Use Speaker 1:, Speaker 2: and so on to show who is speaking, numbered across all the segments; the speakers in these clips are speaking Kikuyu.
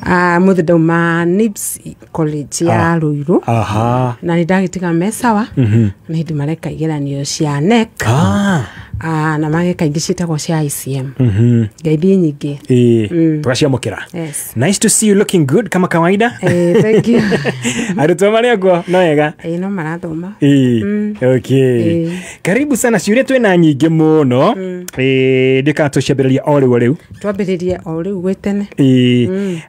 Speaker 1: Mũthĩ ndauma NIBS College ya Ruiru. Na nĩ ndagĩtiga me sawa. Nĩ hĩndĩ mareka igeranio cia KNEC. Na mageka ingĩ ciĩtagwo cia ICM. Ngeithi nyingĩ.
Speaker 2: Tugaciamũkĩra.
Speaker 1: Yes.
Speaker 2: Nice to see you looking good kama kawaida.
Speaker 1: Thank you.
Speaker 2: Arutwo marĩ okuo no wega?
Speaker 1: No marathoma.
Speaker 2: Okay. Karibu sana. Ciũria twĩna nyingĩ mũno. Ndĩkaga tũciambĩrĩria o rĩu o rĩu.
Speaker 1: Twambĩrĩrie o rĩu gwĩ tene.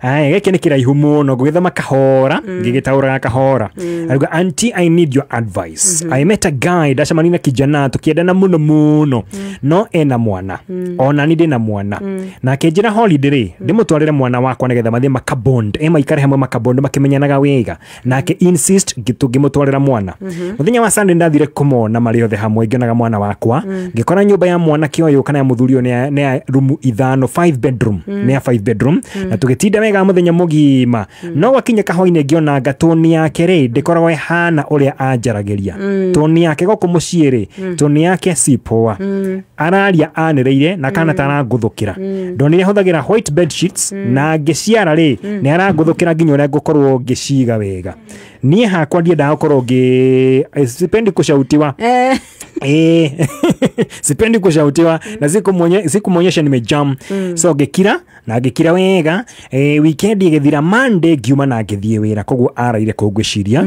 Speaker 2: Aya, gĩkĩ nĩ kĩraihu mũno, ngũgĩthoma kahora, ngĩgĩtaũraga kahora. Arauga, "Auntie, I need your advice. I met a guy, ndacemania na kijana tũkĩendana mũno mũno, no ena mwana, ona ni ndĩna mwana, na akĩnjĩra holiday rĩ ndĩmũtwarĩre mwana wakwa nĩgetha mathiĩ makabond, maikare hamwe makabond makĩmenyanaga wega, nake insist tũngĩmũtwarĩra mwana. Mũthenya wa Sunday ndathire kũmona marĩ othe hamwe, ngĩonaga mwana wakwa, ngĩkora nyũmba ya mwanake ũyũ kana ya mũthuri ũyũ nĩ ya rumu ithano, 5 bedroom, nĩ ya 5 bedroom, na tũgĩtinda wega mũthenya mũgima, no gwakinya kahwainĩ ngĩona tone yake rĩ ndĩkoragwo ĩhana ũrĩa anjaragĩria. Tone yake gũkũ mũciĩ rĩ, tone yake si poa. Araria anĩrĩire na kana tarangũthũkĩra. Ndonire ahũthagĩra white bed sheets na ngĩciara rĩ nĩ arangũthũkĩra nginya ũrĩa ngũkorwo ngĩciga wega. Niĩ hakwa ndiendaga gũkorwo ngĩ sipendi kushautiwa. Sipendi kushautiwa na sikumwonyesha nimejam, so ngĩkira na ngĩkira wega. Weekend ĩgĩthira, Monday ngiuma na ngĩthiĩ wĩra, koguo araire kũu ngwĩciria.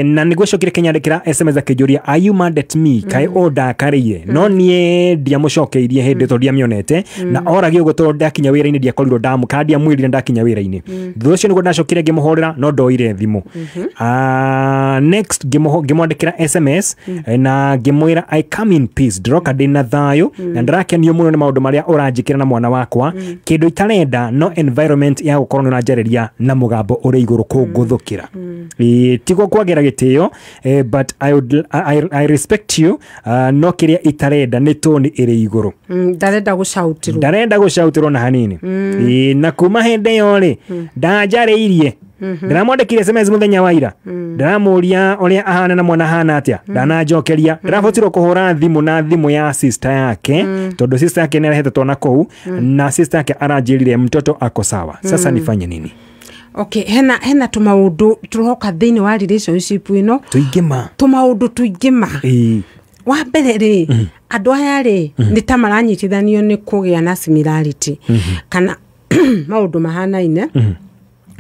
Speaker 2: Na nĩguo cokire kĩnyandĩkĩra SMS akĩnjũria, 'Are you mad at me? Kaĩ ũndakarĩire?' No niĩ ndiamũcokeirie hĩndĩ tondũ ndiamĩonete na oragia ũguo, tondũ ndakinya wĩra-inĩ ndiakorirwo ndamu kana ndiamwĩrire ndakinya wĩra-inĩ. Thutha ũcio nĩguo ndacokire ngĩmũhũrĩra no ndoire thimũ. Next ngĩmwandĩkĩra SMS na ngĩmwĩra, 'I come in peace, ndĩroka ndĩna thayũ na ndĩrakenio mũno nĩ maũndũ marĩa ũranjĩkĩra na mwana wakwa. Kĩndũ itarenda no environment ya gũkorwo nĩ ũranjarĩria na mũgambo ũrĩ igũrũ kũngũthũkĩra. Tiguo kwagĩra gĩtĩo, but I respect you, no kĩrĩa itarenda nĩ tone ĩrĩ igũrũ.'
Speaker 1: Ndarenda gũcautirwo.
Speaker 2: Ndarenda gũcautĩrwo na hanini. Na kuma hĩndĩ ĩyo rĩ ndanjarĩirie. Ndĩramwandĩkire SMS mũthenya wa ira, ndĩramũria ũrĩa ahana na mwana ahana atĩa, ndananjokeria. Ndĩrabotirwo kũhũra thimũ na thimũ ya sister yake, tondũ sister yake nĩarehete twana kũu, na sister yake aranjĩrire mtoto ako sawa. Sasa nifanye nini?"
Speaker 1: Okay, hena tũmaũndũ tũroka thĩinĩ wa relationship ĩno.
Speaker 2: Tũingĩ ma.
Speaker 1: Tũmaũndũ tũingĩ ma. Wa mbere rĩ, andũ aya rĩ nĩ ta maranyitithanio nĩ kũgĩa na similarity kana maũndũ mahanaine.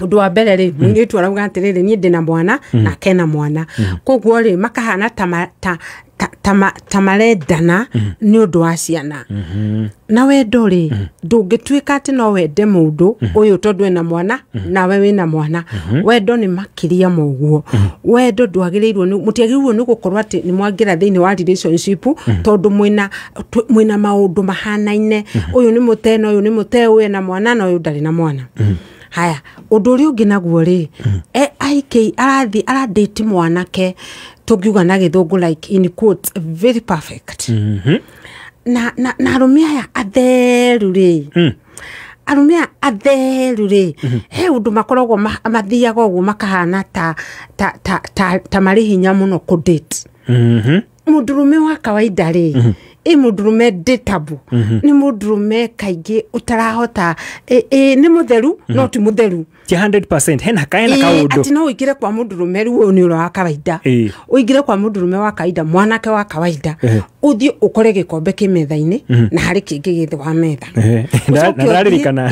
Speaker 1: Ũndũ wa mbere rĩ, mũirĩtu arauga atĩrĩrĩ, niĩ ndĩna mwana nake na mwana, koguo rĩ makahana ta, ma, ta, ta, ta, ma, ta marendana nĩ ũndũ wa ciana. Na wendo rĩ, ndũngĩtuĩka atĩ no wende mũndũ ũyũ tondũ ena mwana nawe wĩna mwana. Wendo nĩ makĩria ma ũguo. Wendo ndwagĩrĩirwo mũtiagĩrĩirwo nĩ gũkorwo atĩ nĩ mwangĩra thĩinĩ wa relationship tondũ mwĩna maũndũ mahanaine, ũyũ nĩ mũte na ũyũ nĩ mũte, ũyũ ena mwana na ũyũ ndarĩ na mwana. Haya, ũndũ ũrĩa ũngĩ naguo rĩ, IK arathi aradate mwanake tũngiuga na gĩthũngũ like in quotes very perfect. Na arũme aya atheru rĩ, arũme aya atheru rĩ, he ũndũ makoragwo mathiaga ũguo makahana ta marĩ hinya mũno kũdate. Mũndũrũme wa kawaida rĩ, ĩ mũndũrũme dateable nĩ mũndũrũme kaingĩ ũtarahota ĩ nĩ mũtheru no ti mũtheru.
Speaker 2: Ti 100%, hena kaũndũ.
Speaker 1: Atĩ no ũingĩre kwa mũndũrũme rĩu ũyũ nĩ ũrĩa wa kawaida, ũingĩre kwa mũndũrũme wa kawaida, mwanake wa kawaida, ũthiĩ ũkore gĩkombe kĩ metha-inĩ na harĩ kĩngĩ gĩ thĩ wa metha.
Speaker 2: Na ndaririkana.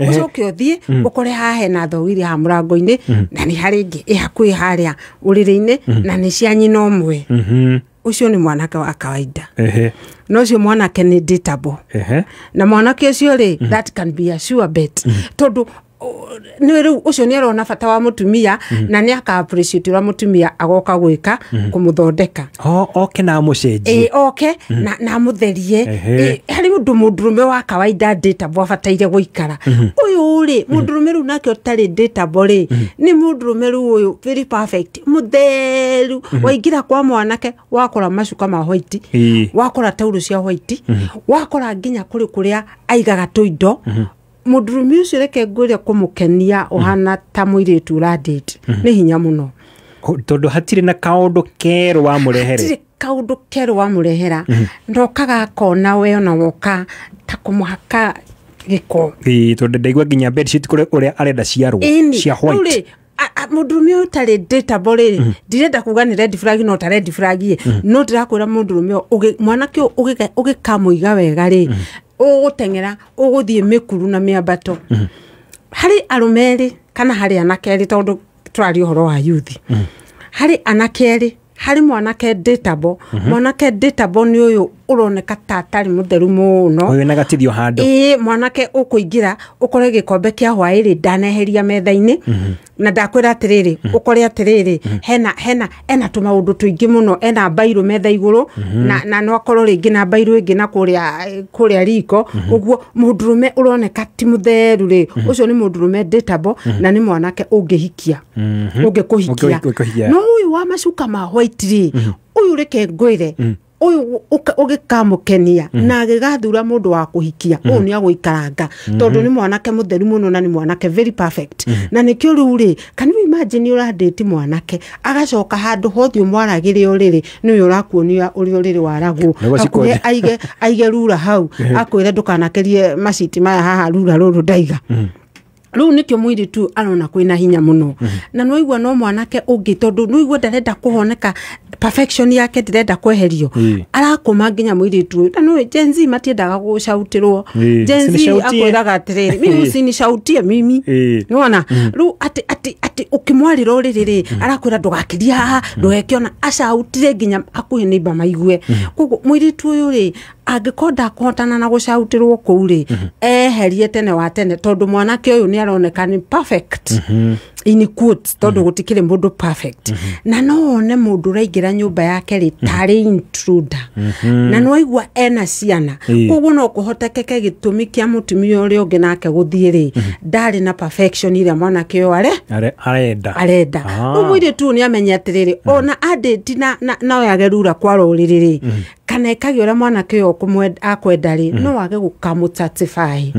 Speaker 1: Ũcoke ũthiĩ ũkore haha hena thogiri haha mũrango-inĩ na nĩ harĩ ĩngĩ ĩ hakuhĩ harĩa ũrĩrĩ-inĩ na nĩ cia nyina ũmwe. Ũcio nĩ mwanake wa kawaida. No ũcio mwanake nĩ dateable. Na mwanake ũcio rĩ, that can be a sure bet, tondũ nĩ rĩu ũcio nĩ arona bata wa mũtumia na nĩ aka appreciate ũrĩa mũtumia agoka gwĩka kũmũthondeka.
Speaker 2: Oke na amũcenjie.
Speaker 1: Oke na amũtherie. Harĩ ũndũ mũndũrũme wa kawaida dateable abataire gũikara. Ũyũ rĩ, mũndũrũme rĩu nake ũtarĩ dateable rĩ, nĩ mũndũrũme rĩu ũyũ very perfect, mũtheru, waingĩra kwa mwanake wakora macuka ma white, wakora taurũ cia white, wakora nginya kũrĩ kũrĩa aigaga tũindo. Mũndũrũme ũcio, reke ngwĩre, kũmũkenia ũhana ta mũirĩtu ũradate nĩ hinya mũno.
Speaker 2: Tondũ hatirĩ na kaũndũ kerũ wamũrehere.
Speaker 1: Hatirĩ kaũndũ kerũ wamũrehera, na okaga akona we ona woka ta kũmũhaka Gĩko.
Speaker 2: Ĩĩ, tondũ ndaigua nginya bedsheet kũrĩ ũrĩa arenda ciarwo cia white.
Speaker 1: Mũndũrũme ũyũ ũtarĩ dateable rĩ, ndirenda kuga nĩ red flag, no ta red flag ĩ, no ndĩrakwĩra mũndũrũme ũyũ, mwanake ũyũ ũgĩkamũiga wega rĩ, ũgũteng'era ũgũthiĩ mĩkuru na mĩambato. Harĩ arũme erĩ kana harĩ anake erĩ, tondũ tũraria ũhoro wa youth, harĩ anake erĩ, harĩ mwanake dateable. Mwanake dateable nĩ ũyũ ũroneka ta atarĩ mũtheru mũno,
Speaker 2: ũyũ wĩna gatithio handũ.
Speaker 1: Ĩĩ, mwanake ũkũingĩra ũkore gĩkombe kĩa hwaĩ-rĩ ndaneheria metha-inĩ, na ndakwĩra atĩrĩrĩ, ũkore atĩrĩrĩ, hena hena ena tũmaũndũ tũingĩ mũno, ena mbairũ metha igũrũ, na no akorwo rĩngĩ na mbairũ ĩngĩ na kũrĩa riko ũguo. Mũndũrũme ũroneka ti mũtheru rĩ, ũcio nĩ mũndũrũme dateable na nĩ mwanake ũngĩhikia, ũngĩkũhikia.
Speaker 2: Ũngĩkũhikia.
Speaker 1: No ũyũ wa macuka ma white rĩ, ũyũ reke ngwĩre, ũyũ ũgĩkamũkenia na agĩgathura mũndũ wa kũhikia, ũyũ nĩ agũikaranga, tondũ nĩ mwanake mũtheru mũno na nĩ mwanake very perfect. Na nĩkĩo rĩu rĩ, can you imagine ũrandĩti mwanake agacoka handũ hothe ũmwaragĩre ũrĩrĩ, nĩwe ũrakuonia ũrĩa ũrĩrĩ waragwo,
Speaker 2: Nĩguo
Speaker 1: hakuhĩ
Speaker 2: cikũnja.
Speaker 1: aige rura hau, akwĩre ndũkanakerie maciti maya haha, rura rũrũ ndaiga. Rĩu nĩkĩo mũirĩtu arona kwĩna hinya mũno, na nĩwaigua no mwanake ũngĩ, tondũ nĩwaigua ndarenda kũhoneka, perfection yake ndĩrenda kweherio, arakũma nginya mũirĩtu ũyũ. Na nĩũĩ Gen Z matiendaga gũcautĩrwo. Gen Z
Speaker 2: Usinishautie.
Speaker 1: akwĩraga atĩrĩrĩ, mimi usinishautie mimi. Nĩwona rĩu atĩ ũkĩmwarĩra ũrĩrĩ rĩ, arakwĩra ndũgakĩrie haha, ndũgeke ona acautire nginya hakuhĩ neighbor maigue. Koguo mũirĩtu ũyũ rĩ, angĩkorwo ndakũhotana na gũcautĩrwo kũu rĩ, eherie tene wa tene, tondũ mwanake ũyũ nĩ aroneka nĩ perfect in quotes, tondũ gũtikĩrĩ mũndũ perfect, na no one mũndũ ũraingĩra nyũmba yake rĩ tarĩ intruder, na nĩwaigua ena ciana. Koguo no kũhotekeke gĩtũmi kĩa mũtumia ũrĩa ũngĩ nake gũthiĩ rĩ, ndarĩ na perfection ĩrĩa mwanake ũyũ
Speaker 2: Arenda.
Speaker 1: Arenda. Rĩu mũirĩtu ũyũ nĩ amenye atĩrĩrĩ, ona andĩti na oyage rura kwara ũrĩrĩ rĩ, kana ekage ũrĩa mwanake ũyũ akwenda rĩ, no age gũkamũ-satisfy,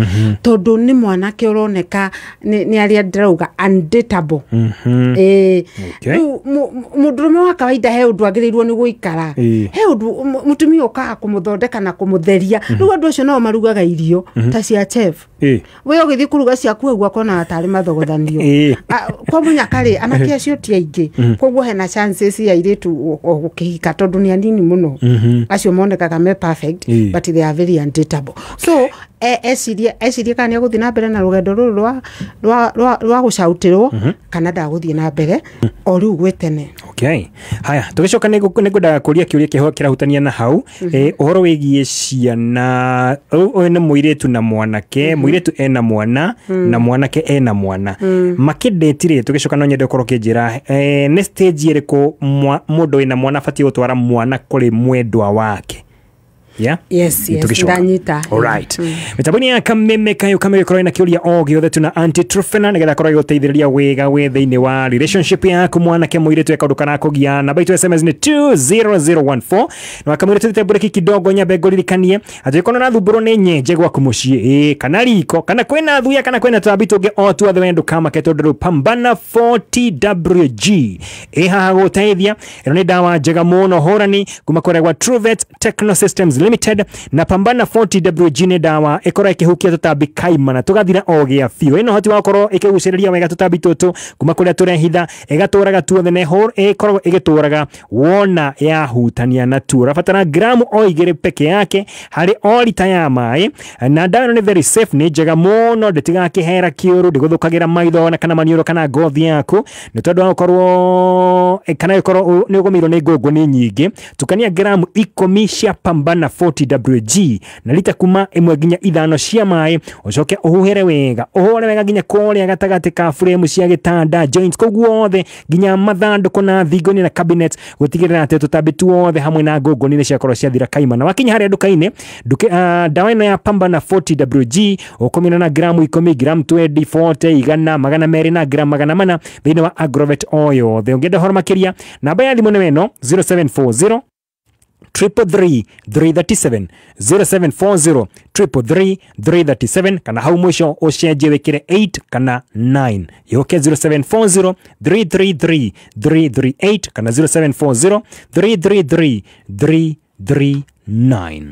Speaker 1: tondũ nĩ mwanake ũroneka nĩ arĩa ndĩrauga undateable. Ĩĩ. Rĩu mũndũrũme wa kawaida he ũndũ agĩrĩirwo nĩ gũikara, he ũndũ mũtumia ũkaga kũmũthondeka na kũmũtheria. Rĩu andũ acio nao marugaga irio ta cia chef. We ũgĩthiĩ kũruga ciaku ũguo akonaga tarĩ mathogothanio. Kwa mũnyaka rĩ, anake acio ti aingĩ, koguo hena chances ya airĩtu gũkĩhika, tondũ nĩ anini mũno acio monekaga me perfect, but they are very undateable. So ecirie kana nĩ egũthiĩ na mbere na rũgendo rũrũ rwa gũcautĩrwo kana ndagũthiĩ na mbere o rĩu gwĩ tene.
Speaker 2: Okay. Haya, tũgĩcoka nĩ ngwendaga kũria kĩũria kĩho kĩrahutania na hau, ũhoro wĩgiĩ ciana. Ũyũ nĩ mũirĩtu na mwanake, mũirĩtu ena mwana na mwanake ena mwana, makĩndĩti rĩ, tũgĩcoka no nyende ũkorwo ũkĩnjĩra nĩ stage ĩrĩkũ mũndũ wĩna mwana abatiĩ gũtwara mwana kũrĩ mwendwa wake, yeah?
Speaker 1: Yes,
Speaker 2: Tũgĩcoka.
Speaker 1: ndanyita.
Speaker 2: Alright. Mĩtambo-inĩ ya Kameme kayo kameme korwo na kĩũria o gĩothe tuna Aunty Truphena nĩgetha akorwo agĩgũteithĩrĩria wega wĩ thĩinĩ wa relationship yaku, mwanake mũirĩtu eka ũndũ karakũgia. Namba itũ SMS nĩ 20014. Na wakamwĩra tũthite mbureki kidogo, nyambe ngũririkanie atĩ korwo ũrathumbũrwo nĩ nyenje gwaku mũciĩ, kana riko, kana kwĩna thuya, kana kwĩna tũtambi tũngĩ o tuothe, we ndũkamake, tondũ rĩu Pambana 40WG ĩ haha gũteithia. Ĩno nĩ ndawa njega mũno hũrani kuma kũrĩa gwa Truvet Techno Systems Limited, na Pambana 40WG nĩ ndawa ĩkorwo ĩkĩhukia tũtambi kaimana tũgathira o gĩa biũ. Ĩno ũhoti wa gũkorwo ĩkĩgucĩrĩria wega tũtambi tũtũ kuma kũrĩa tũrehitha, ĩgatũraga tuothe, na ĩkoragwo ĩgĩtũraga wona yahutania na tuo. Ũrabatara gramu o 2 peke yake harĩ o rita ya maĩ, na ndawa ĩno nĩ very safe, nĩ njega mũno, ndĩtigaga kĩhera kĩũru, ndĩgũthũkagĩra maitho na kana maniũrũ kana ngothi yaku, nĩ tondũ wa gũkorwo kana ĩkorwo nĩ ũgũmĩirwo nĩ ngũngũni nyingĩ. Tukania gramu 10 cia Pambana 40WG na lita kuma 1 nginya 5 cia maĩ, ũcoke ũhuhĩre wega, ũhũre wega nginya kũrĩa gatagatĩ ka frame cia gĩtanda, joints kũu guothe, nginya mathandũkũ na thingo-inĩ na cabinet, gũtigĩrĩra atĩ tũtambi tuothe hamwe na ngũngũni nĩ ciakorwo ciathira kaimana. Wakinya harĩa nduka-inĩ, ndawa ĩno ya Pambana 40WG ũkũmĩona na gramu 10, gramu 20, 40, 100, 200 na gramu 400 thĩinĩ wa Agrovet o yothe. Ũngĩenda ũhoro makĩria, namba ya thimũ nĩ ĩno 0740 333 337, 0740 333 337, kana hau mwisho ũcenjie wĩkĩre 8 kana 9, yũke 0740 333 338 kana 0740 333 339.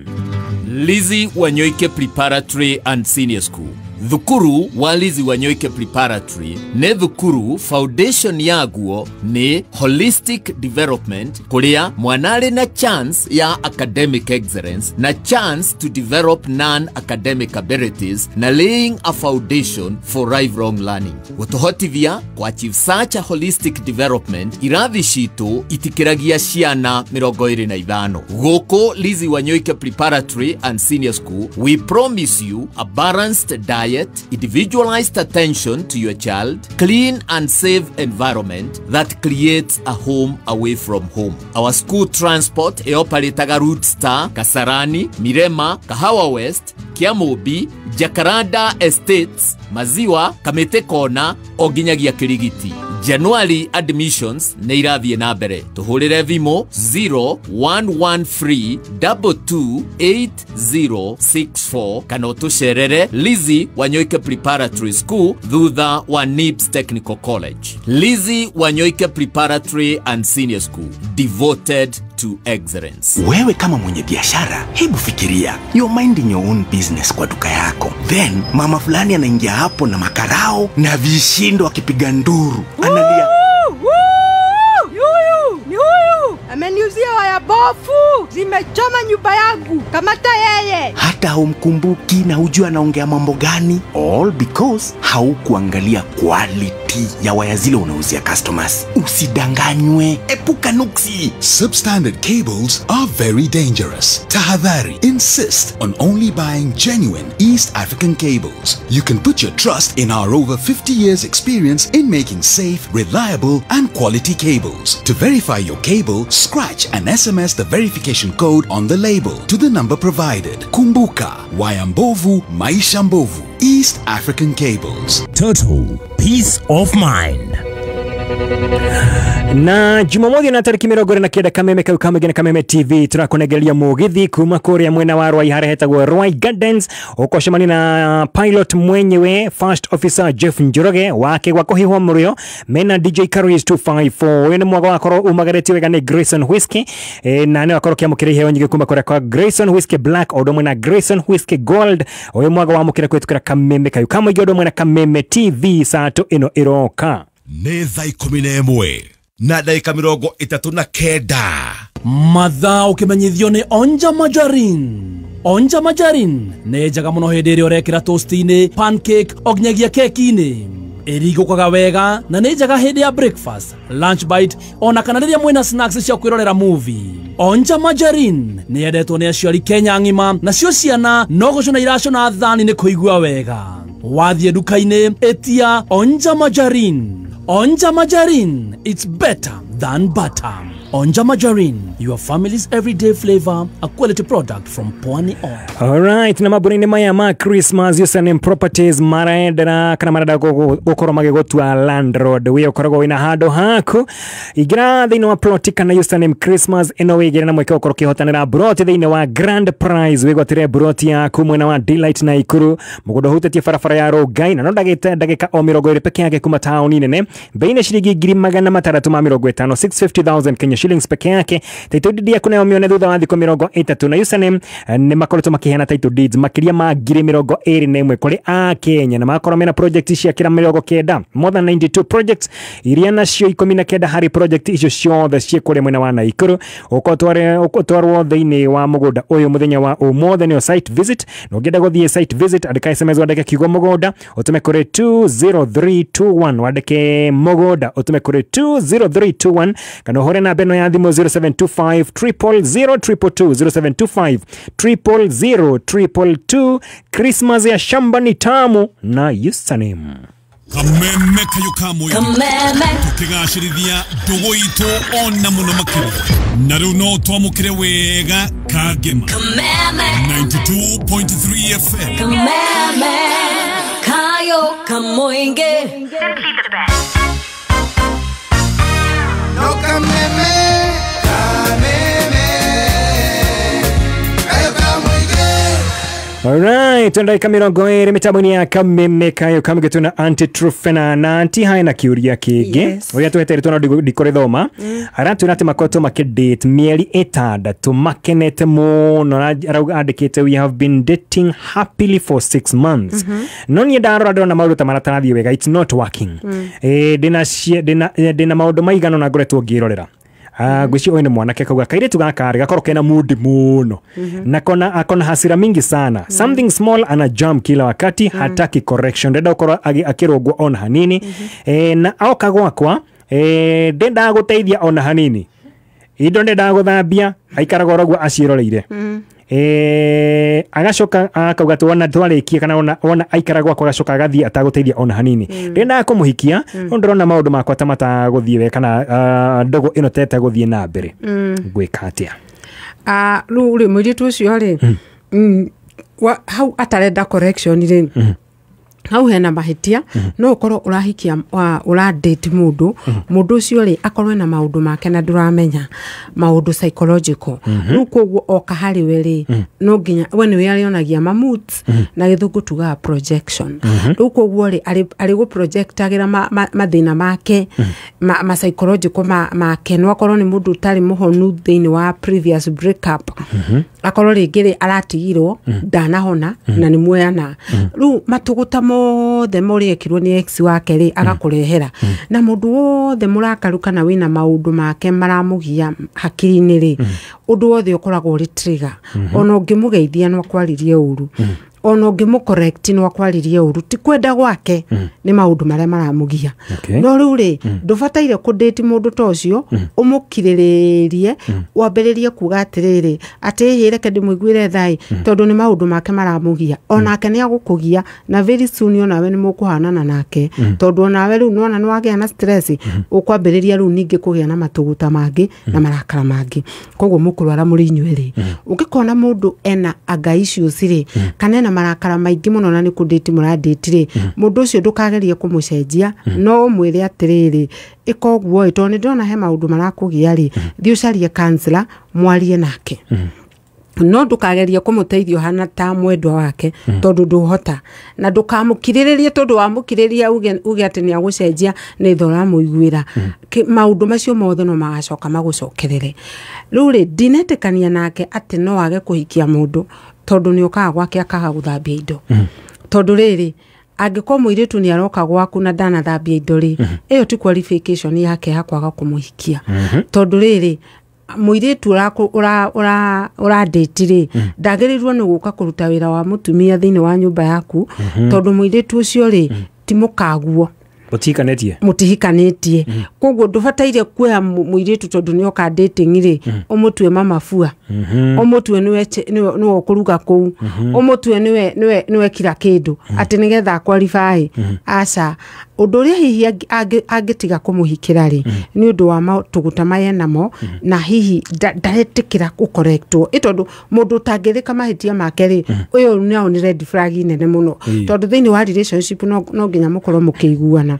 Speaker 3: Lizzy Wanyoike Preparatory and Senior School. Thukuru wa Lizzy Wanyoike Preparatory nĩ thukuru foundation yaguo nĩ holistic development, kuria mwana arĩ na chance ya academic excellence na chance to develop non-academic abilities na laying a foundation for lifelong learning. Gutuhotithia ku achieve such a holistic development, irathi citu itikiragia ciana 25. Guku Lizzy Wanyoike Preparatory and Senior School, we promise you a balanced diet, individualized attention to your child, clean and safe environment that creates a home away from home. Our school transport ĩoparĩtaga Route Star, Kasarani, Mirema, Kahawa West, Kiamobi, Jacaranda Estates, Maziwa, Kamete Kona, o nginyagia Kirigiti. January admissions nĩ irathiĩ na mbere. Tũhũrĩre thimũ 0113 228064 kana ũtũcerere Lizzy Wanyoike Preparatory School thutha wa NIPS Technical College. Lizzy Wanyoike Preparatory and Senior School, devoted to excellence.
Speaker 4: Wewe kama mwenye biashara, hebu fikiria, you're minding your own business kwa duka yako. Then mama fulani anaingia hapo na makarao na vishindo akipiga nduru. Analia,
Speaker 5: Yuyu, ni huyu ameniuzia waya bofu, zimechoma nyumba yangu. Kamata yeye.
Speaker 4: Hata haumkumbuki na hujui anaongea mambo gani. All because haukuangalia quality ya waya zile unauzia customers. Usidanganywe, epuka nuksi.
Speaker 6: Substandard cables are very dangerous. Tahadhari, insist on only buying genuine East African cables. You can put your trust in our over 50 years experience in making safe, reliable and quality cables. To verify your cable, scratch and SMS the verification code on the label to the number provided. Kumbuka, waya mbovu, maisha mbovu. East African Cables.
Speaker 7: Total peace of mind.
Speaker 2: Na Jumamothi na tariki 29 Kameme kau kamege na Kameme TV turakunegeria mugithi kuma kuria mwena wa Ruai haria hetagwo Ruai Gardens, ukoshemani na pilot mwenyewe First Officer Jeff Njoroge wake gwa kuhihwo murio mena DJ Caris 254. Uyu ni mwago wakorwo umagarĩtio wega nĩ Grayson Whiskey, na nĩ wakorwo kĩamũkĩra iheo nyingĩ kuma kuria kwa Grayson Whiskey Black o ũndũ ũmwe na Grayson Whiskey Gold. Uyu mwago wamũkĩra kũhĩtũkĩra Kameme kau kamũingĩ ũndũ ũmwe na Kameme TV sato ĩno ĩroka.
Speaker 8: Nĩ thaa 11 na ndagĩka 39.
Speaker 7: Mathaa ũkĩmenyithio nĩ Onja Majarin. Onja Majarin nĩ njega mũno hĩndĩ ĩrĩa ũrekĩra toast-inĩ, pancake o nginyagia keki-inĩ. Ĩrigũkaga wega na nĩ njega hĩndĩ ya breakfast, lunch bite ona kana rĩrĩa mwĩna snacks cia kwĩrorera movie. Onja Majarin nĩ yendetwo nĩ aciari Kenya ng'ima, nacio ciana no gũcũna iracũna thani nĩ kũigua wega. Wathiĩ nduka-inĩ ĩtia Onja Majarin. Onja Majarin, it's better than butter. Onja Majarin, your family's everyday flavor, a quality product from Pwani Oil.
Speaker 2: Alright, na mabũrũri-inĩ maya ma Christmas, Username Properties marendera kana marenda gũkorwo magĩgũtua landlord. We ũkoragwo wĩna handũ haku, ingĩra thĩinĩ wa plot kana Username Christmas ĩno wĩigĩre na mweke ũkorwo ũkĩhotanĩra broti thĩinĩ wa Grand Prize. Wĩgwatĩre broti yaku mwena wa Delight na Ikuru, mũgũnda ũhutĩtie barabara ya Rongai na no ndagĩka o 20 peke yake kuma taũni nene. Bei nĩ ciringi 650,000, 650,000 Kenya shillings peke yake. Title deed yaku nayo mĩone thutha wa thikũ 30. Na Username nĩ makoretwo makĩheana title deeds makĩria ma 21,000 kũrĩ a Kenya, na magakorwo mena project cia kĩra 90, more than 92 projects iria nacio 19 harĩ project icio ciothe ciĩ kũrĩa mwena wa Naikuru. Ũtwarwo thĩinĩ wa mũgũnda ũyũ mũthenya wa ũmũthĩ nĩyo site visit, na ũngĩenda gũthiĩ site visit andĩka SMS wandĩke kiugo mũgũnda ũtũme kũrĩ 20321, wandĩke mũgũnda ũtũme kũrĩ 20321 kana ũhũre namba ĩno ya thimũ 0725 000 222, 0725 000 222. Christmas ya shamba ni tamu na Username.
Speaker 8: Kameme kayo kamwe tukigacĩrithia ndũgũ itũ ona mũno makĩria, na rĩu no twamũkĩre wega Kangema 92.3 FM.
Speaker 9: Kameme kayo kamoinge.
Speaker 10: Simply the best.
Speaker 11: No kameme, kameme, kayo kamoinge.
Speaker 2: Alright, ndagĩka 20 mĩtambo-inĩ ya Kameme Kayo Kamũingĩ twĩna Aunty Truphena na Aunty hae na kĩũria kĩngĩ.
Speaker 1: Yes.
Speaker 2: Ũrĩa twetereirwo no ndikũrĩthoma. Aratwĩra atĩ makoretwo makĩdate mĩeri 6 makenete mũno. Arauga andĩkĩte we have been dating happily for 6 months. No niĩ ndarora ndĩrona maũndũ ta maratarathiĩ wega, it's not working. Ndĩna maũndũ maigana ũna ngoretwo ngĩrorera. Ngwĩciria ũyũ nĩ mwanake kauga kairĩtu gaka rĩ gakorwo kena mood mũno na kona akona hasira mingi sana, something small ana jump kila wakati, hataki correction, ndenda gũkorwo akĩrũngwo ona hanini. Na oka gwakwa ndendaga gũteithia ona hanini, indo ndendaga gũthambia, aikaraga oro ũguo aciĩroreire. Agacoka akauga tuona twarĩkia kana ona aikara gwakwa agacoka agathiĩ atagũteithia ona hanini. Ndendaga kũmũhikia no ndĩrona maũndũ makwa ta matagũthiĩ wega kana ndogo ĩno tete gũthiĩ na mbere. Ngwĩka atĩa?
Speaker 1: Rĩu rĩ mũirĩtu ũcio rĩ hau atarenda correction rĩ hau hena mahĩtia. No ũkorwo ũrahikia ũradate mũndũ, mũndũ ũcio rĩ akorwo ena maũndũ make na ndũramenya maũndũ psychological. Rĩu koguo oka harĩ we rĩ no nginya we nĩwe arĩonagia ma moods, na gĩthũngũ tugaga projection. Rĩu koguo rĩ arĩ gũprojectagĩra mathĩna make ma psychological make. No akorwo nĩ mũndũ ũtarĩ mũhonu thĩinĩ wa previous breakup, akorwo rĩngĩ rĩ aratigirwo ndanahona na nĩ muoyana. Rĩu matũgũta mothe marĩa ekirwo nĩ ex wake rĩ agakũrehera, na mũndũ wothe mũrakaru kana wĩna maũndũ make maramũgia hakiri-inĩ rĩ ũndũ wothe ũkoragwo ũrĩ trigger. Ona ũngĩmũgeithia no akwaririe ũru, ona ũngĩmũcorrect no akwaririe ũru, ti kwenda gwake nĩ maũndũ marĩa maramũgia. No rĩu rĩ ndũbataire kũdate mũndũ ta ũcio, ũmũkirĩrĩrie wambĩrĩrie kuga atĩrĩrĩ atĩ ĩhĩ reke ndĩmũiguĩre thaĩ tondũ nĩ maũndũ make maramũgia. Onake nĩ agũkũgia na very soon onawe nĩ mũkũhanana nake, tondũ onawe rĩu nĩwona nĩ wagĩa na stress, ũkwambĩrĩria rĩu ningĩ kũgĩa na matũgũta mangĩ na marakara mangĩ. Koguo mũkũrwara mũrĩ inyuĩ rĩ ũngĩkona mũndũ ena anga issues rĩ kana ena marakara maingĩ mũno na nĩ kũdate mũradate rĩ mũndũ ũcio ndũkagerie kũmũcenjia, no ũmwĩre atĩrĩrĩ ĩka ũguo ĩ tondũ nĩ ndĩrona he maũndũ marakũgia rĩ thiĩ ũcarie counselor mwarie nake. No ndũkagerie kũmũteithia ũhana ta mwendwa wake tondũ ndũhota, na ndũkamũkirĩrĩrie tondũ wamũkirĩrĩria uge atĩ nĩ agũcenjia nĩ tha ũramũiguĩra. Maũndũ macio mothe no magacoka magũcokerere. Rĩu rĩ ndinetĩkania nake atĩ no age kũhikia mũndũ tondũ nĩ okaga gwake akaga gũthambia indo. Tondũ rĩrĩ angĩkorwo mũirĩtu nĩ aroka gwaku na ndanathambia indo rĩ ĩyo ti qualification yake ya kwaga kũmũhikia. Tondũ rĩrĩ mũirĩtu ũradate rĩ ndagĩrĩirwo nĩ gũka kũruta wĩra wa mũtumia thĩinĩ wa nyũmba yaku, tondũ mũirĩtu ũcio rĩ ti mũkaguo, mũtihikanĩtie. Koguo ndũbataire kuoya mũirĩtu tondũ nĩ oka dating rĩ ũmũtue mama fua, ũmũtue nĩwe ũkũruga kũu, ũmũtue nĩwe kila kĩndũ atĩ nĩgetha qualify. Aca, ũndũ ũrĩa hihi angĩtiga kũmũhikĩra rĩ nĩ ũndũ wa matũgũta maya namo, na hihi ndaretĩkĩra gũcorrectwo ĩ tondũ mũndũ ũtangĩrĩka mahĩtia make rĩ ũyũ nao nĩ red flag nene mũno, tondũ thĩinĩ wa relationship no nginya mũkorwo mũkĩiguana.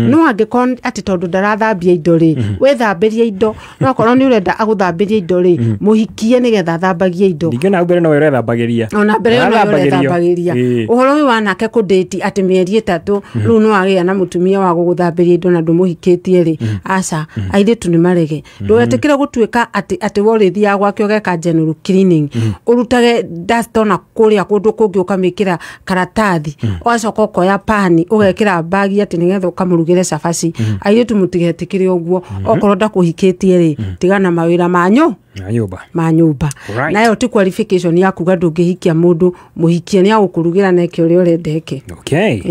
Speaker 1: No angĩkorwo atĩ tondũ ndarathambia indo rĩ wĩthambĩrie indo, no akorwo nĩ ũrenda agũthambĩrie indo rĩ mũhikie nĩgetha athambagie indo.
Speaker 2: Ningĩ ona mbere no ũrethambagĩria,
Speaker 1: ona mbere no ũrethambagĩria. Ũhoro ũyũ wanake kũdate atĩ mĩeri 3 rĩu no agĩa na mũtumia wa gũgũthambĩria indo na ndũmũhikĩtie rĩ aca, airĩtu nĩ marege. Ndũgetĩkĩre gũtuĩka atĩ we ũrĩthiaga gwake ũgeka general cleaning, ũrutage dust ona kũrĩa kũndũ kũngĩ ũkamĩkĩra karatathi, ũgacoka ũkoya pani ũgekĩra bagi atĩ nĩgetha ũkamũrugĩre cabaci. Airĩtu mũtigetĩkĩre ũguo, okorwo ndakũhikĩtie rĩ tigana mawĩra manyu ma nyũmba. Nayo ti qualification ya kuga ndũngĩhikia mũndũ, mũhikie nĩ agũkũrugĩra na eke ũrĩa ũrenda eke.
Speaker 2: Okay.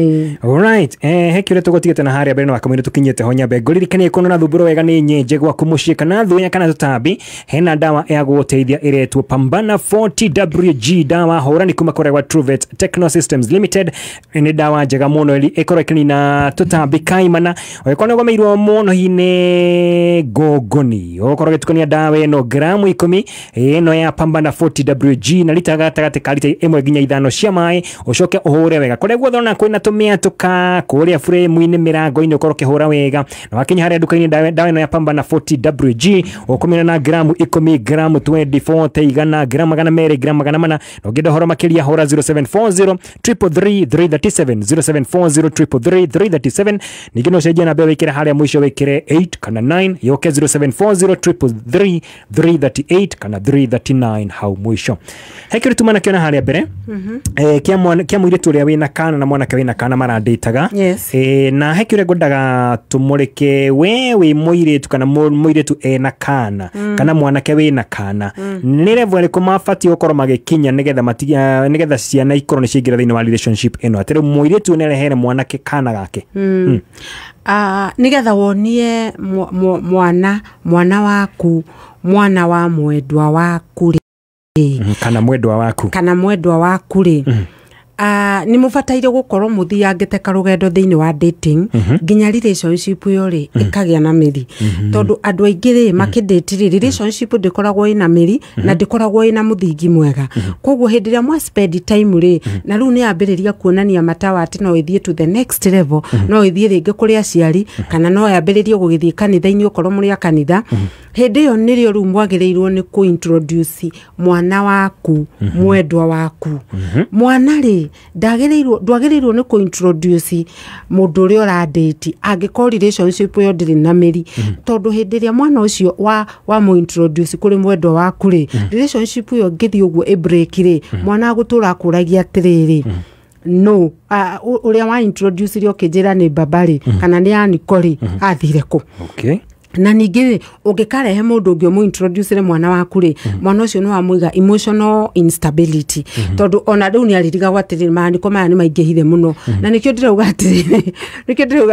Speaker 2: Alright. He kĩũria tũgũtigĩte na harĩa mbere na wakamũira tũkinyĩte ho nyambe ngũririkanie kuona na thumbũro wega nĩ nyenje gwaku mũciĩ kana thunya kana tũtambi, hena ndawa ya gũgũteithia ĩretwo Pambana 40WG, dawa hũrani kuma kũrĩa gwa Truvet Techno Systems Limited. Nĩ ndawa njega mũno ĩkorwo ĩkĩnina tũtambi kaimana. Ũngĩkorwo nĩ ũgũmĩirwo mũno hihi nĩ ngũngũni, ũgũkorwo ũgĩtukania ndawa ĩno gramu Gramu 10 ĩno ya Pamba na 40 WG na lita gatagatĩ ka lita 1 nginya 5 cia maĩ, ũcoke ũhũre wega kũrĩa guothe ona kwĩna tũmĩatũka kũrĩa frame-inĩ, mĩrango-inĩ, ũkorwo ũkĩhũra wega. Na wakinya harĩa nduka-inĩ, ndawa ĩno ya Pamba na 40 WG ũkũmĩona na gramu 10, gramu 20, 40, 100, gramu 200, gramu 400. Na ũngĩenda ũhoro makĩria, hũra 0740 333 337, 0740 333 337. Ningĩ no ũcenjie namba ĩyo, wĩkĩre harĩa mũico wĩkĩre 8 kana 9, yũke 0740 333 338 kana 339 hau mũico. He kĩndũ tuma nakĩona harĩa mbere kĩa mũirĩtu ũrĩa wĩna kana na mwanake wĩna kana marandĩtaga. Na he kĩũria ngwendaga tũmũrĩke. We wĩ mũirĩtu kana mũirĩtu ena kana kana mwanake wĩna kana, nĩ level ĩrĩkũ mabatiĩ gũkorwo magĩkinya nĩgetha ciana ikorwo nĩ ciaingĩra thĩinĩ wa relationship ĩno, atĩ rĩu mũirĩtu nĩarehere mwanake kana gake?
Speaker 1: Nigetha wonie mwana waku, mwana wa mwendwa waku rĩ,
Speaker 2: Kana mwendwa waku.
Speaker 1: Kana mwendwa waku rĩ, nĩ mũbataire gũkorwo mũthiangĩte karũgendo thĩinĩ wa dating nginya relationship ĩyo rĩ ĩkagĩa na mĩri, tondũ andũ aingĩ rĩ makĩdate rĩ, relationship ndĩkoragwo ĩna mĩri na ndĩkoragwo ĩna mũthingi mwega. Koguo hĩndĩ ĩrĩa mwa spend time rĩ, na rĩu nĩ yambĩrĩria kuonania matawa atĩ no ĩthiĩ to the next level, no ĩthiĩ rĩngĩ kũrĩ aciari, kana no yambĩrĩrie gũgĩthiĩ kanitha-inĩ okorwo mũrĩ a kanitha, hĩndĩ ĩyo nĩrĩo rĩu mwagĩrĩirwo nĩ kũ-introduce mwana waku, mwendwa waku. Mwana rĩ, ndagĩrĩirwo, ndwagĩrĩirwo nĩ kũ-introduce mũndũ ũrĩa ũradate angĩkorwo relationship ĩyo ndĩrĩ na mĩri, tondũ hĩndĩ ĩrĩa mwana ũcio wa mũintroduce kũrĩ mwendwa waku rĩ, relationship ĩyo ĩngĩthiĩ ũguo ĩ break rĩ, mwana agũtũra akũragia atĩrĩrĩ, no ũrĩa wa introduce rĩ, ũkĩnjĩra nĩ baba rĩ, kana nĩ aniko rĩ, athire kũ? Na ningĩ rĩ, ũngĩkarehe mũndũ ũngĩ ũmũintroducere mwana waku rĩ, mwana ũcio nĩ wamũiga emotional instability, tondũ ona rĩu nĩ arĩrigagwo atĩrĩrĩ, maandĩko maya nĩ maingĩhire mũno. Na nĩkĩo ndĩrauga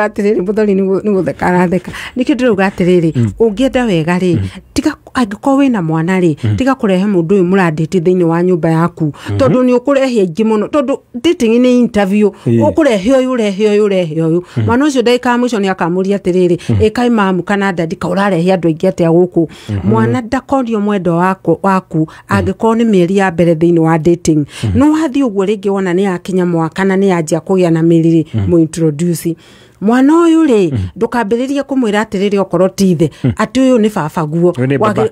Speaker 1: atĩrĩrĩ, mũthoni nĩ gũtheka aratheka, nĩkĩo ndĩrauga atĩrĩrĩ, ũngĩenda wega rĩ, tiga, angĩkorwo wĩna mwana rĩ, tiga kũrehe mũndũ ũyũ mũrandĩti thĩinĩ wa nyũmba yaku, tondũ nĩ ũkũrehe aingĩ mũno, tondũ dating nĩ interview. Ũkũrehe ũyũ, ũrehe ũyũ, ũrehe ũyũ, mwana ũcio ndagĩka ya mũico nĩ akamũria atĩrĩrĩ, ĩkai mamu kana dadi, ka ũrarehe andũ aingĩ atĩa gũkũ? Mwana ndakorio mwendwa waku angĩkorwo nĩ mĩeri ya mbere thĩinĩ wa dating. No wathiĩ ũguo rĩngĩ wona nĩ yakinya mwaka na nĩ yanjia kũgĩa na mĩri rĩ, mũintroduce mwana ũyũ rĩ, ndũkambĩrĩrie kũmwĩra atĩrĩrĩ, okorwo ti ithe, atĩ ũyũ nĩ baba guo.
Speaker 2: Ũyũ nĩ baba. Baba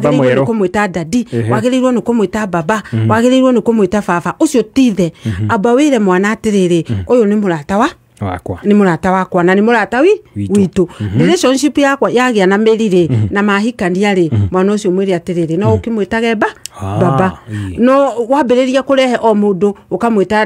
Speaker 1: Wagĩrĩirwo nĩ
Speaker 2: mwerũ.
Speaker 1: kũmwĩta dadi, wagĩrĩirwo nĩ kũmwĩta baba, wagĩrĩirwo nĩ kũmwĩta baba. Ũcio ti ithe. Amba wĩre mwana atĩrĩrĩ, ũyũ nĩ mũrata wa
Speaker 2: wakwa.
Speaker 1: Nĩ mũrata wakwa na nĩ mũrata
Speaker 2: Witũ.
Speaker 1: witũ. Relationship yakwa yagĩa na mĩri rĩ, na mahikania rĩ, mwana ũcio mwĩre atĩrĩrĩ, no ũkĩmwĩtage ba baba. No wambĩrĩria kũrehe o mũndũ ũkamwĩta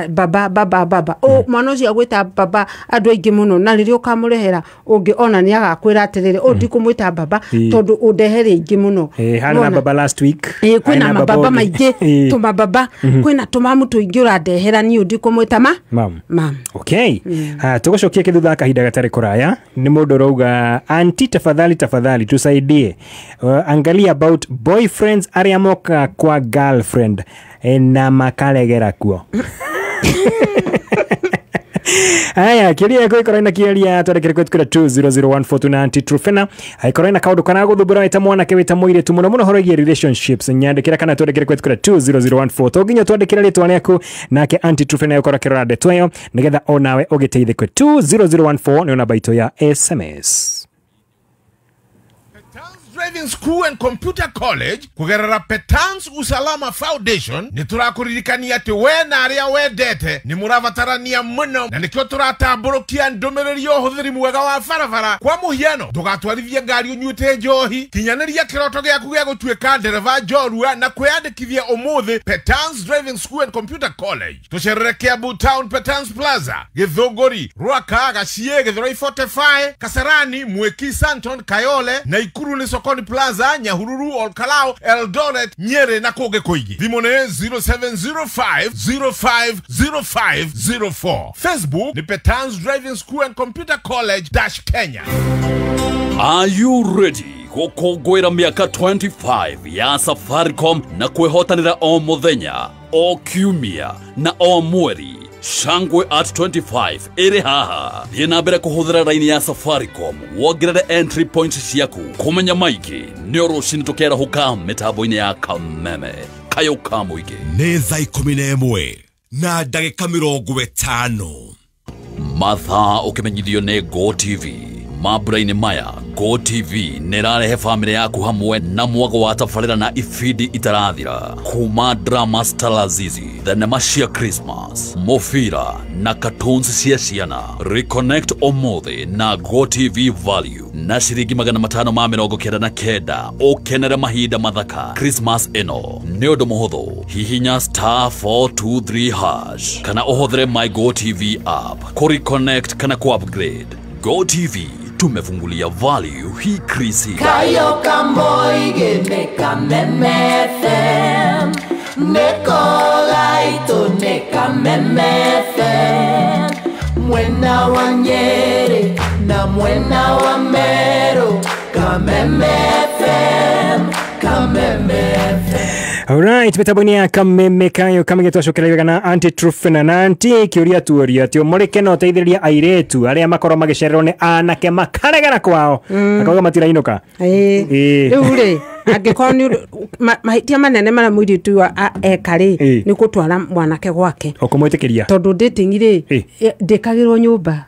Speaker 1: baba, baba, baba, o mwana ũcio agwĩta baba andũ aingĩ mũno, na rĩrĩa ũkamũrehera ũngĩ ona nĩ agakwĩra atĩrĩrĩ, ũũ ndikũmwĩta baba, tondũ ũndehere aingĩ mũno.
Speaker 2: Harĩ na
Speaker 1: Nĩwona?
Speaker 2: baba last week.
Speaker 1: Ĩĩ,
Speaker 2: Harĩ
Speaker 1: kwĩna
Speaker 2: na baba
Speaker 1: mababa
Speaker 2: ũngĩ.
Speaker 1: maingĩ, tũmababa, kwĩna tũmamu tũingĩ ũrandehera, niĩ ndikũmwĩta ma
Speaker 2: Mam.
Speaker 1: Mam.
Speaker 2: Okay. Ha, tũgũcokia kĩthutha kahinda gatarĩ kũraya. Nĩ mũndũ ũrauga, "Anti, tafadhali, tafadhali tusaidie. Angalia about boyfriends arĩa mokaga kwa girlfriend na makaregera kuo." Aya, kĩũria gĩaku ĩkorwo ina kĩũria, twandĩkĩre kũhetũkĩra 20014 na Aunty Truphena. Angĩkorwo ina kaũndũ karagũthumbũra wĩta mwanake, wĩta mũirĩtu, mũno mũno ũhoro wĩgiĩ relationships, nyandĩkĩra kana twandĩkĩre kũhetũkĩra 20014. To nginya twandĩkĩre rĩtwa rĩaku, nake Aunty Truphena egũkorwo akĩrora ndeto ĩyo nĩgetha onawe ũgĩteithĩke. 20014 nĩyo namba itũ ya SMS.
Speaker 10: Driving School and Computer College kugerera Petans Usalama Foundation nĩ tũrakũririkania atĩ we na arĩa wendete nĩ mũrabatarania mũno, na nĩkĩo tũratambũrũkia ndũmĩrĩri ya ũhũthĩri mwega wa barabara. Kwa mũhiano, ndũgatwarithie ngari ũnyuĩte njohi. Kinyanĩria kĩroto gĩaku gĩa gũtuĩka ndereba njorua na kwĩyandĩkithia ũmũthĩ Petans Driving School and Computer College. Tũcerere Kiambu Town, Petans Plaza, Gĩthũngũri, Rwaka, Gaciĩ, Gĩthũrai 45, Kasarani, Mwiki, Santon, Kayole, Naikuru nĩ Sokoni Plaza, Nyahururu, Olkalao, Eldoret, Nyeri na kũngĩ kũingĩ. Thimũ nĩ 0705 050504. Facebook nĩ Petans Driving School and Computer College dash Kenya.
Speaker 7: Are you ready gũkũngũĩra mĩaka 25 ya Safaricom na kwĩhotanĩra o mũthenya, o kiumia na o mweri? Shangwe at 25 ĩrĩ haha. Thiĩ na mbere kũhũthĩra raini ya Safaricom wongerere entry points ciaku. Kũmenya maingĩ nĩ rũcinĩ tũkerahũka mĩtambo-inĩ ya Kameme. Kayo ka mũingĩ.
Speaker 11: Nĩ thaa 11 na ndagĩka 50.
Speaker 7: Mathaa ũkĩmenyithio nĩ Go TV. Mambura-inĩ maya Go TV nĩrarehe famĩlĩ yaku hamwe na mwago wa tabarĩra na ibindi itarathira kuma drama Stalazizi, thenema cia Christmas, mũbira na cartoons cia ciana. Reconnect ũmũthĩ na Go TV Value na ciringi 599 ũkenere mahinda mathaka Christmas ĩno. Nĩ ũndũ mũhũthũ, hihinya *423# kana ũhũthĩre My Go TV app kũreconnect kana kũ-upgrade. Go TV tumefungulia value hii krisi.
Speaker 12: Kayo kamoige ne Kameme FM, neko gaito ne Kameme FM, mwena wa Nyeri na mwena wa Meru, Kameme FM, Kameme FM.
Speaker 2: Alright, mitambo-inĩ ya Kameme Kayo kamige twacokereire kana anti Truphena na anti kĩũria tuoria atĩ ũmũrĩke no ũteithĩrĩria airĩtu arĩa makorwo magĩcererwo nĩ anake makaregera kwao makauga matirainũka.
Speaker 1: Rĩu rĩ angĩkorwo nĩ mahĩtia manene marĩa mũirĩtu eka rĩ nĩ gũtwara mwanake gwake
Speaker 2: ũkũmwĩtĩkĩria
Speaker 1: tondũ dating rĩ ndĩkagĩrwo nyũmba.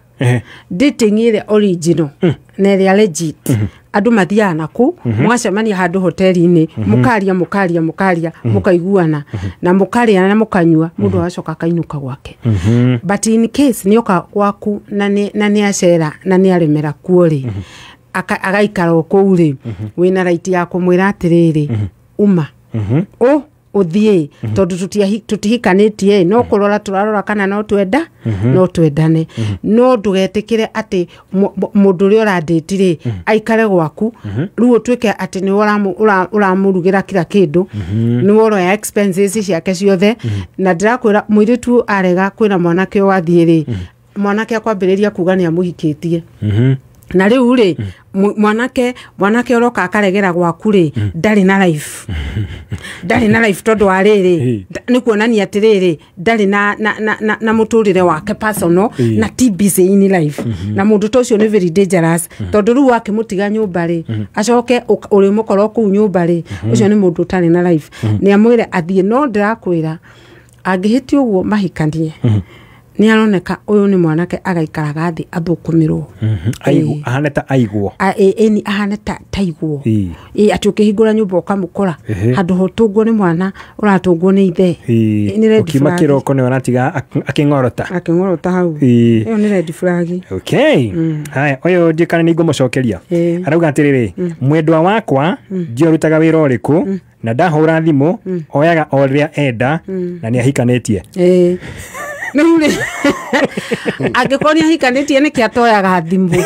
Speaker 1: Dating ĩrĩa original na ĩrĩa legit andũ mathiaga naku mũgacemania handũ hoteli-inĩ mũkaria mũkaria mũkaria mũkaiguana na mũkarĩa na mũkanyua mũndũ agacoka akainũka gwake. But in case nĩoka gwaku na nĩ acera na nĩ aremera kuo rĩ agaikara o kũu rĩ wĩna right ya kũmwĩra atĩrĩrĩ uma ũthiĩ tondũ tũtihikanĩtie no kũrora tũrarora kana no twenda no twendane no ndũgetĩkĩre atĩ mũndũ ũrĩa ũrandĩti rĩ aikare gwaku rĩu ũtuĩke atĩ nĩwe ũramũrugĩra kila kĩndũ nĩwe ũroya expenses ciake ciothe. Na ndĩrakwĩra mũirĩtu arega kwĩra mwanake ũyũ athiĩ rĩ mwanake akwambĩrĩria kuga nĩ amũhikĩtie. Na rĩu rĩ mwanake ũroka akaregera gwaku rĩ ndarĩ na life ndarĩ na life tondũ wa rĩrĩ nĩ kuonania atĩrĩrĩ ndarĩ na mũtũrĩre wake personal na ti busy in life. Na mũndũ ta ũcio nĩ very dangerous tondũ rĩu wakĩmũtiga nyũmba rĩ acoke ũrĩmũkorwo kũu nyũmba rĩ ũcio nĩ mũndũ ũtarĩ na life. Nĩ amwĩre athiĩ no ndĩrakwĩra angĩhĩtia ũguo mahikanie nĩ aroneka ũyũ nĩ mwanake agaikaraga thĩ athũkũmĩrwo
Speaker 2: ahane ta aigwo
Speaker 1: ĩni ahane ta aigwo atĩ ũkĩhingũra nyũmba ũkamũkora handũ hotũngwo nĩ mwana ũratũngwo nĩ ithe.
Speaker 2: Ũkiuma kĩroko nĩ ũratiga akĩng'orota
Speaker 1: akĩng'orota hau ĩyo nĩ red flag.
Speaker 2: Okay, haya ũyũ ndiũ kana nĩ ngũmũcokeria arauga atĩrĩrĩ mwendwa wakwa ndiũ arutaga wĩra ũrĩkũ na ndahũra thimũ oyaga o rĩrĩa enda na nĩ ahikanĩtie.
Speaker 1: Rĩu rĩ angĩkorwo nĩ ahikanĩtie nĩkĩ atoyaga thimũ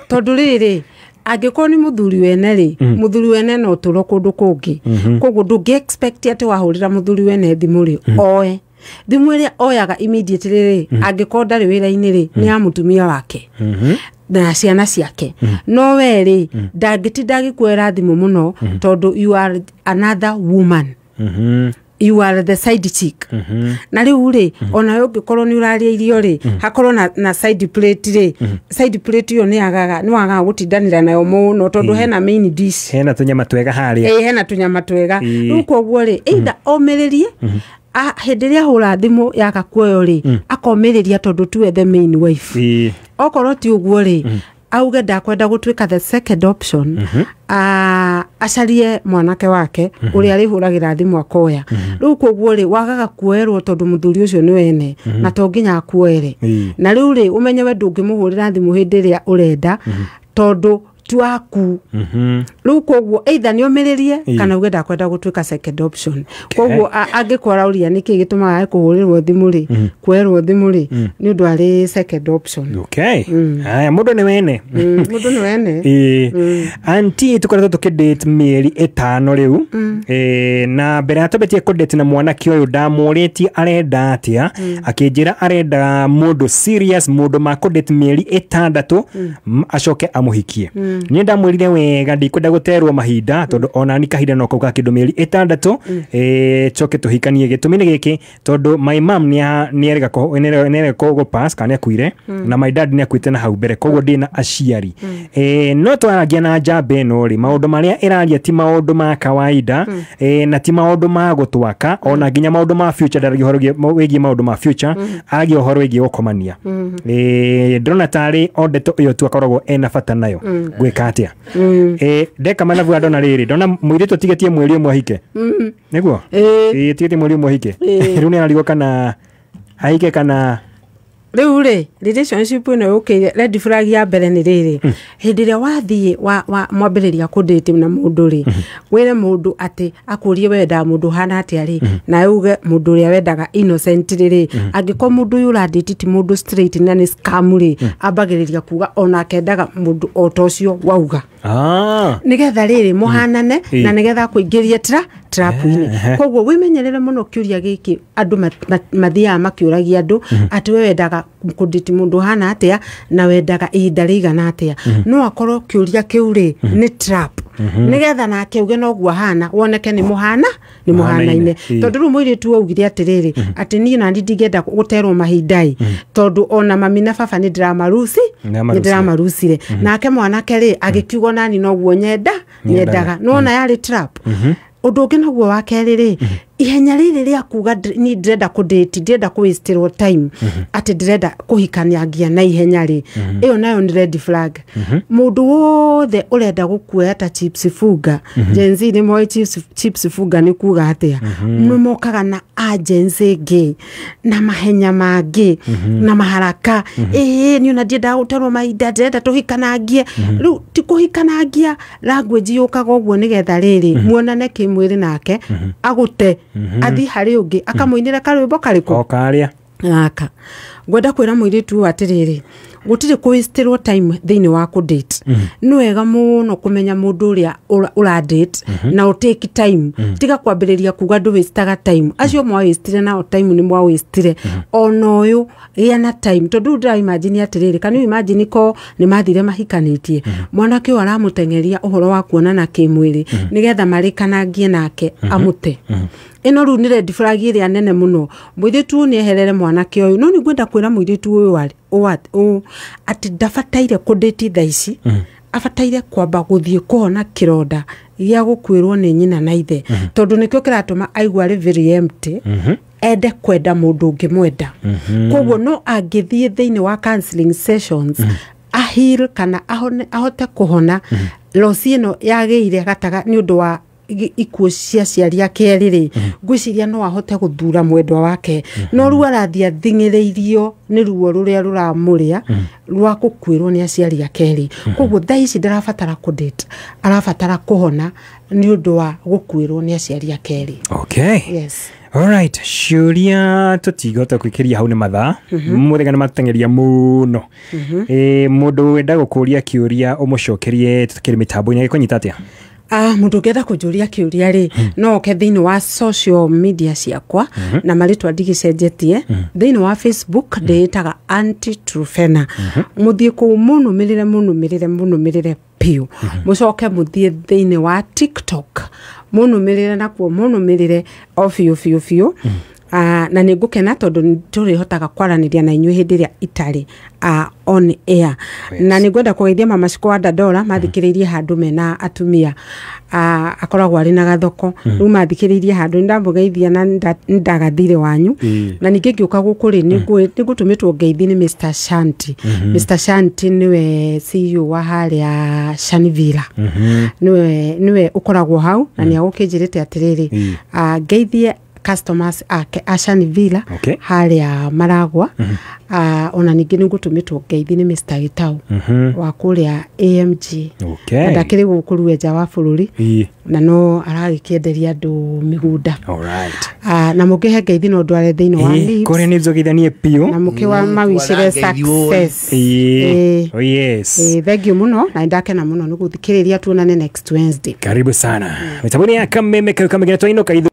Speaker 1: tondũ rĩrĩ angĩkorwo nĩ mũthuri wene rĩ mũthuri wene no ũtũro kũndũ kũngĩ koguo ndũngĩ expect atĩ wahũrĩra mũthuri wene thimũ rĩ oe thimũ ĩrĩa oyaga immediately rĩ angĩkorwo ndarĩ wĩra-inĩ rĩ nĩ ya mũtumia wake na ciana ciake. No we rĩ ndangĩtinda agĩkuoera thimũ mũno tondũ you are another woman. You are the side chick. Na rĩu rĩ ona ũngĩkorwo nĩ ũrarĩa irio rĩ hakorwo na side plate rĩ side plate ĩyo nĩ agaga nĩ wagaga gũtindanĩra nayo mũno tondũ hena main dish
Speaker 2: hena tũnyama twega harĩa
Speaker 1: hena tũnyama twega. Rĩu koguo rĩ either omĩrĩrie hĩndĩ ĩrĩa ahũra thimũ yaga kuoyo rĩ akomĩrĩria tondũ tuwe the main wife. Okorwo ti ũguo rĩ auge ndakwenda gũtuĩka the second option acarie mwanake wake ũrĩa arĩhũragĩra thimũ akoya. Rĩu koguo rĩ wagaga kuoerwo tondũ mũthuri ũcio nĩ wene na to nginya akuoere. Na rĩu rĩ ũmenye we ndũngĩmũhũrĩra thimũ hĩndĩ ĩrĩa ũrenda tondũ ti waku. Rĩu koguo either nĩ ũmĩrĩrie kana uge ndakwenda gũtuĩka second option. Koguo angĩkorwo arauria nĩkĩ gĩtũmaga kũhũrĩrwo thimũ rĩ kuoerwo thimũ rĩ nĩ ũndũ arĩ second option.
Speaker 2: Okay. Haya mũndũ nĩ wene.
Speaker 1: Mũndũ nĩ wene.
Speaker 2: Auntie tũkoretwo tũkĩdate mĩeri 5 rĩu na mbere ya twambĩtie kũdate na mwanake ũyũ ndamũrĩtie arenda atĩa akĩnjĩra arenda mũndũ serious mũndũ makũdate mĩeri 6 acoke amũhikie. Niĩ ndamwĩrire wega ndikwenda gũterwo mahinda tondũ ona ni kahinda no kau ka kĩndũ mĩeri 6 coke tũhikanie. Gĩtũmi nĩ gĩkĩ tondũ my mom nĩ erega kũ pass kana nĩakuire na my dad nĩakuĩte na hau mbere, koguo ndĩna aciari. No twaragia na njamba ĩno rĩ, maũndũ marĩa ĩraria ti maũndũ ma kawaida na ti maũndũ ma gũtwaka ona nginya maũndũ ma future. Ndaragia ũhoro wĩgiĩ maũndũ ma future, aragia ũhoro wĩgiĩ gũkomania. Ndĩrona tarĩ o ndeto ĩyo tu akoragwo ena bata nayo. Ngwĩka atĩa? Ndeka mathabu ndona rĩrĩ, ndona mũirĩtu atigĩtie mweri ũmwe ahike. Nĩguo? Tigĩtie mweri ũmwe ahike. Rĩu nĩararigwo kana ahike kana
Speaker 1: rĩu rĩ relationship ĩno yũkĩire red flag ya mbere nĩ rĩrĩ, hĩndĩ ĩrĩa wathiĩ mwambĩrĩria kũdate na mũndũ rĩ, wĩre mũndũ atĩ akũrie wendaga mũndũ ũhana atĩa rĩ, na uge mũndũ ũrĩa wendaga innocent rĩ, angĩkorwo mũndũ ũyũ ũradate ti mũndũ straight na nĩ scam rĩ, ambagĩrĩria kuga onake endaga mũndũ o ta ũcio wauga. Nĩgetha rĩrĩ mũhanane na nĩgetha kũingĩria trap-inĩ. Koguo wĩmenyerere mũno kĩũria gĩkĩ andũ mathiaga makĩũragia andũ atĩ we wendaga kũndĩti mũndũ ũhana atĩa na wendaga ihinda rĩigana atĩa. No akorwo kĩũria kĩu rĩ nĩ trap, nĩgetha nake uge noguo ahana woneke nĩ mũhana nĩ mũhanaine. Tondũ rĩu mũirĩtu augire atĩrĩrĩ atĩ niĩ nani ndingĩenda gũterwo mahinda-ĩ, tondũ ona mami na baba nĩ ndĩramarucire. Nake mwanake rĩ agĩkiuga nani noguo nyendaga. Nĩwona yarĩ trap. Ũndũ ũngĩ naguo wa kerĩ rĩ, ihenya rĩrĩ rĩa kuga ni ndĩrenda kũdate, ndĩrenda kũwastĩrwo time, atĩ ndĩrenda kũhikania na ihenya rĩ, ĩyo nayo nĩ red flag. Mũndũ wothe ũrenda gũkuoya ta chips fuga, Gen Z nĩ moĩ chips fuga nĩ kuga atĩa, nĩ mokaga na agency ĩngĩ na mahenya mangĩ na maharaka. Ĩĩ niĩ ona ndiendaga gũterwo mahinda, ndĩrenda tũhikanangie. Rĩu ti kũhikanangia, language yũkaga ũguo nĩgetha rĩrĩ muonane kĩmwĩrĩ nake agũte athi harĩ ũngĩ akamũinĩra karwĩmbo karĩkũ
Speaker 2: o karĩa
Speaker 1: gaka. Ngwenda kwĩra mũirĩtu ũyũ atĩrĩrĩ, gũtirĩ kũwastĩrwo time thĩinĩ wa kũdate. Nĩ wega mũno kũmenya mũndũ ũrĩa ũradate na ũtake time. Tiga kwambĩrĩria kuga ndũwastaga time. Acio mwawastire nao time nĩ mwawastire. Ona ũyũ gĩa na time, tondũ rĩu ndĩra-imagine atĩrĩrĩ, can you imagine ko nĩ mathire mahikanĩtie, mwanake ũyũ aramũteng'eria ũhoro wa kuonana kĩmwĩrĩ nĩgetha marĩkanangie nake amũte. Ĩno rĩu nĩ red flag ĩrĩa nene mũno. Mũirĩtu ũyũ nĩeherere mwanake ũyũ. No nĩ ngwenda kwĩra mũirĩtu ũyũ atĩ ndabataire kũdate thaa ici, abataire kwamba gũthiĩ kũhona kĩronda gĩa gũkuĩrwo nĩ nyina na ithe, tondũ nĩkĩo kĩratũma aigua arĩ very empty, ende kwenda mũndũ ũngĩmwenda. Koguo no angĩthiĩ thĩinĩ wa counseling sessions aheal kana ahote kũhona loss ĩno yagĩire gataga nĩ ũndũ wa ikuũ cia aciari ake erĩ rĩ, ngwĩciria no ahote gũthura mwendwa wake. No rĩu arathiĩ athing'ĩrĩirio nĩ ruo rũrĩa rũramũrĩa rwa gũkuĩrwo nĩ aciari ake erĩ. Koguo thaa ici ndarabatara kũdate, arabatara kũhona nĩ ũndũ wa gũkuĩrwo nĩ aciari ake erĩ.
Speaker 2: Okay.
Speaker 1: Yes.
Speaker 2: Alright, ciũria tũtigota gwĩkĩria hau nĩ mathaa mũthenya nĩ matũteng'eria mũno. Mũndũ wenda gũkũria kĩũria ũmũcokerie tũkĩrĩ mĩtambo-inĩ agĩkũnyita atĩa?
Speaker 1: Mũndũ ũngĩenda kũnjũria kĩũria rĩ, no oke thĩinĩ wa social media ciakwa na marĩtwa ndigĩcenjetie. Thĩinĩ wa Facebook ndĩĩtaga Aunty Truphena. Mũthiĩ kũu mũnũmĩrĩre mũnũmĩrĩre mũnũmĩrĩre biũ. Mũcoke mũthiĩ thĩinĩ wa TikTok mũnũmĩrĩre nakuo mũnũmĩrĩre o biũ biũ biũ. Na nĩ ngũkena tondũ nĩ tũrĩhotaga kwaranĩria na inyuĩ hĩndĩ ĩrĩa itarĩ on air. Na nĩ ngwenda kũgeithia Mama Shiko wa Dandora mathikĩrĩirie handũ mena atumia, akoragwo arĩ na gathoko. Rĩu mathikĩrĩirie handũ nĩndamũgeithia na nĩndagathire wanyu. Na ningĩ ngĩũka gũkũ rĩ, nĩngũtũmĩtwo ngeithi nĩ Mr. Shanti. Mr. Shanti nĩwe CEO wa harĩa Shanivilla. Nĩwe ũkoragwo hau na nĩagũkĩnjĩrĩte atĩrĩrĩ, ngeithie customers ake a Shanivilla harĩa Maragwa. Ona ningĩ nĩngũtũmĩtwo ngeithi nĩ Mr. Gitau wa kũrĩa AMG. Na ndakĩrĩ gũkũ Ruenja wa bũrũri na no aragĩkĩenderia andũ mĩgũnda. Na mũngĩhe ngeithi no ndware thĩinĩ wa Nibs.
Speaker 2: Kũrĩa Nibs ũgeithanie biũ.
Speaker 1: Na mũkĩ wa mawicire success.
Speaker 2: Oh yes.
Speaker 1: Thank you mũno na nĩndakena mũno nĩ gũthikĩrĩria, tuonane next Wednesday.
Speaker 2: Karibu sana. Mĩtambo-inĩ ya Kameme kau kamegera twainũka.